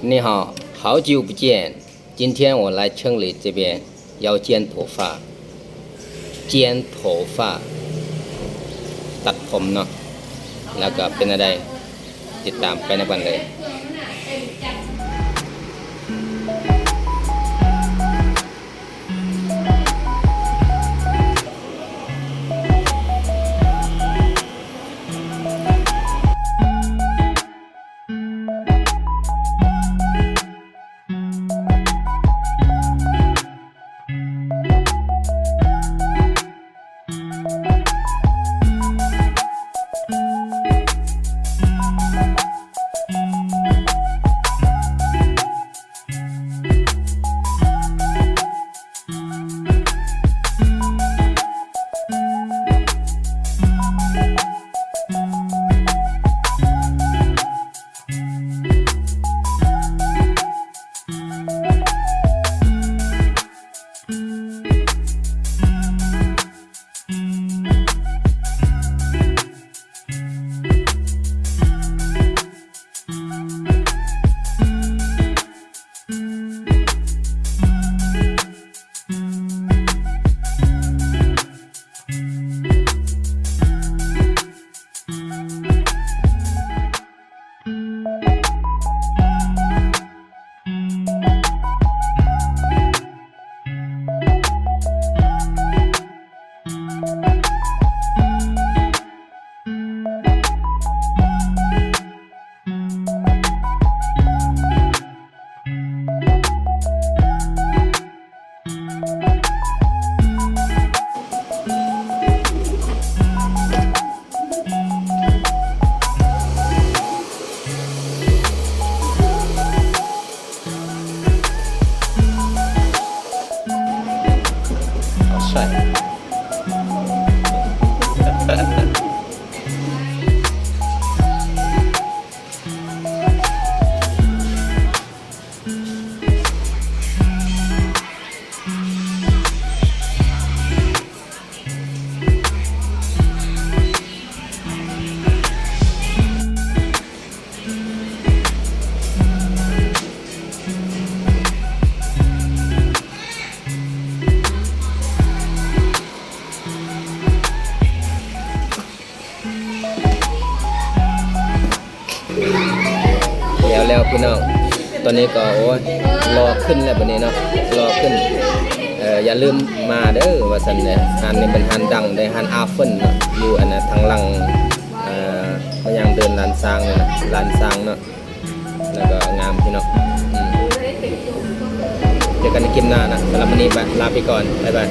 你好，好久不见。今天我来城里这边要剪头发，剪头发，ตัດผมเนาะ แล้วก็เป็นอะไร ติดตามไปนำกันเลย ແລ້ວແລ້ວພີ່ນ້ອງ ຕອນນີ້ກໍ ໂອ້ຍ ຫຼໍ່ຂຶ້ນແລ້ວບັດນີ້ເນາະ ຫຼໍ່ຂຶ້ນ. ເອີ ຢ່າລືມມາເດີວ່າຊັ້ນເດີ ຮ້ານນີ້ເປັນຮ້ານດັງເດ້ ຮ້ານອາເຟິນເນາະ ຢູ່ອັນນ່າທາງຫຼັງ ເອີ ມາຍັງເດີ່ນລ້ານຊ້າງນີ້ນະ ລ້ານຊ້າງເນາະ. ແລ້ວກໍງາມພີ່ນ້ອງ ອືມ ເຈີກັນໃນຄລິບໜ້ານະ ສຳລັບມື້ນີ້ ບາຍ ລາໄປກ່ອນ ບາຍບາຍ.